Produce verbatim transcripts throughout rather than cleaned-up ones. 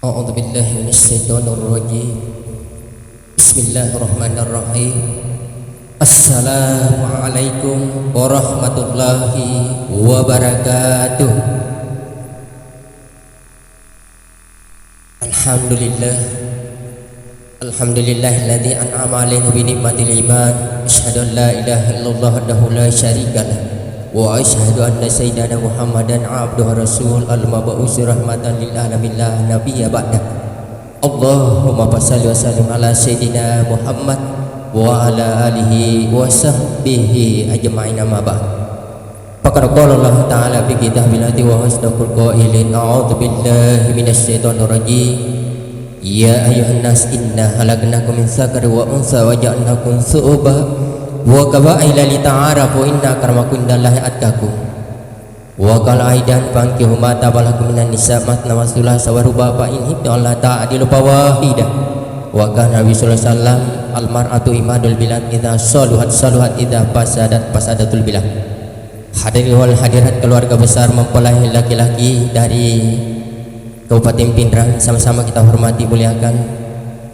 أعوذ بالله من الشيطان الرجيم. بسم الله الرحمن الرحيم. السلام عليكم ورحمة الله وبركاته. الحمد لله. الحمد لله الذي أنعم علينا بنعمة الإيمان. أشهد أن لا إله إلا الله وحده لا شريك له. وأشهد أن سيدنا محمدا عبده ورسوله المبعوث رحمة للعالمين لا نبي بعده. اللهم فصل وسلم على سيدنا محمد وعلى آله وصحبه أجمعين، أما بعد. فقد قال الله تعالى في كتابه العزيز وهو أصدق القائلين: أعوذ بالله من الشيطان الرجيم. يا أيها الناس إنا خلقناكم من ذكر وأنثى وجعلناكم شعوبا وقبائل لتعارفوا إن أكرمكم عند الله أتقاكم. وقال أيضا: فانكحوا ما طاب لكم من النساء مثنى وثلاث ورباع فإن خفتم ألا تعدلوا فواحدة. وقال النبي صلى الله عليه وسلم: المرأة عماد البلاد إذا صلحت صلح وإذا فسدت فسد البلاد. Hadirin wal hadirat keluarga besar mempelai laki-laki dari Kabupaten Pinrang, sama-sama kita hormati, muliakan.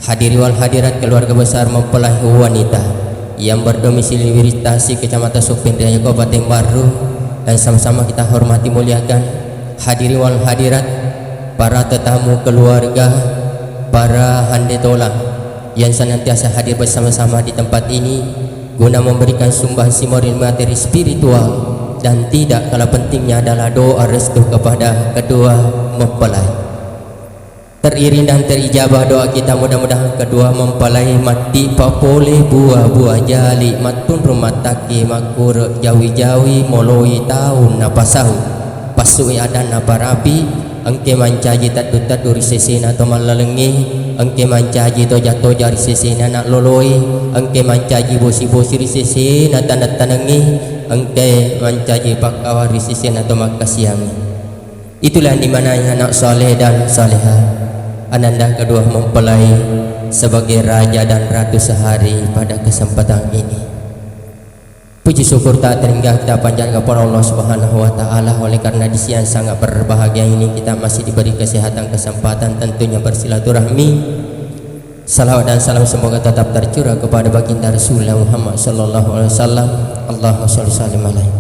Hadirin wal hadirat keluarga besar mempelai wanita yang berdomisili Wiristasi, Kecamatan Sopeng Raya, Kabupaten Barru, dan sama-sama kita hormati, muliakan. Hadirin wal hadirat, para tetamu keluarga, para hande tola yang senantiasa hadir bersama-sama di tempat ini guna memberikan sumbangsi moral materi spiritual dan tidak kalah pentingnya adalah doa restu kepada kedua mempelai. Teriring dan terijabah doa kita, mudah-mudahan kedua mempelai matti papole buah-buah jali, mattunru mattaki, makkure jawi-jawi, moloi taung napasau, passui adanna parapi, engke mancaji teddu-teddu ri sesena to mallalengnge, engke mancaji toja-toja ri sesena anak loloe, engke mancaji bosi-bosi ri sesena taneng-tanengnge, engke mancaji pakkawa ri sesena to makkasiangnge. Itulah yang dimaknai anak saleh dan salehah. Ananda kedua mempelai sebagai raja dan ratu sehari pada kesempatan ini. Puji syukur tak terhingga kita panjatkan kepada Allah Subhanahu wa Ta'ala, oleh karena di siang sangat berbahagia ini kita masih diberi kesehatan, kesempatan tentunya bersilaturahmi. Salawat dan salam semoga tetap tercurah kepada baginda Rasulullah Muhammad sallallahu alaihi wasallam. Allahumma shalli sallim alaihi.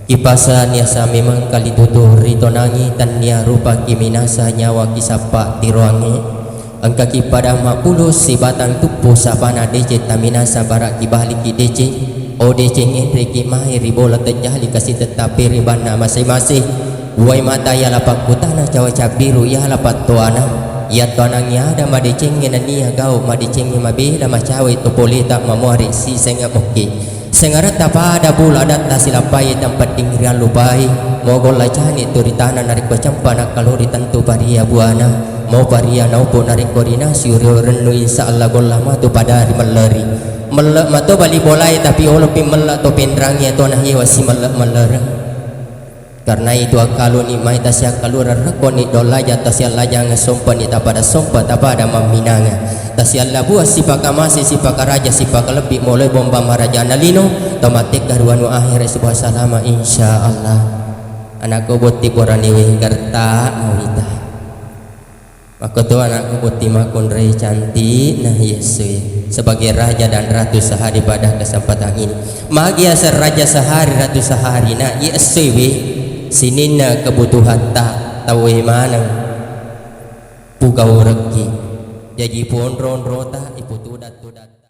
Kipasa niasa memang kalitutu ritonangi, tannia rupa kiminasa nyawa kisappa tiroangi. Engkaki pada mapulu sibatang tuppu sapana deceng taminasa bara kibaliki deceng. O deceng, enreki mai ri bola tejjali kasi tettapi ri banna masing-masing. Uwai mata yala pakkutana cawa cabbiru yala pattoana. Yattoanangngi ada madecengnge nennia gau madecengnge mabela macawai to poleta mamuare sisenga mokki. Sengaretta pada bulu adatta silappai tempedding riallupai. Mogolla cani tu ri tana narekko cempa nakkalori tentu paria buana. Mo paria naupu narekko rinasi urio rennu insya Allah golla matu pada ri melleri. Melle mato bali bolai tapi olopi melle to penrangi atona hewa si melle mellereng. Karena itu akkaluni mai tasiakkalureng rekkoni dollaja tasiallajang sompeni tapada sompa tapada mamminanga. Tasiallabua sipakamase sipakaraja sipakalebbi moloi bomba marajana lino. Tomatekka ruanu akhir sebuah salama insya Allah. Anakku botti poraniwe gerta mawita. Makkoto anakku botti makkunrai cantikna Yesu sebagai raja dan ratu sehari pada kesempatan ini. Magi asal raja sehari ratu sehari nak Yesu we sininna kebutuhan tak tahu maneng pugau rekki. Jaji ponro-onrota iputudat-tudat.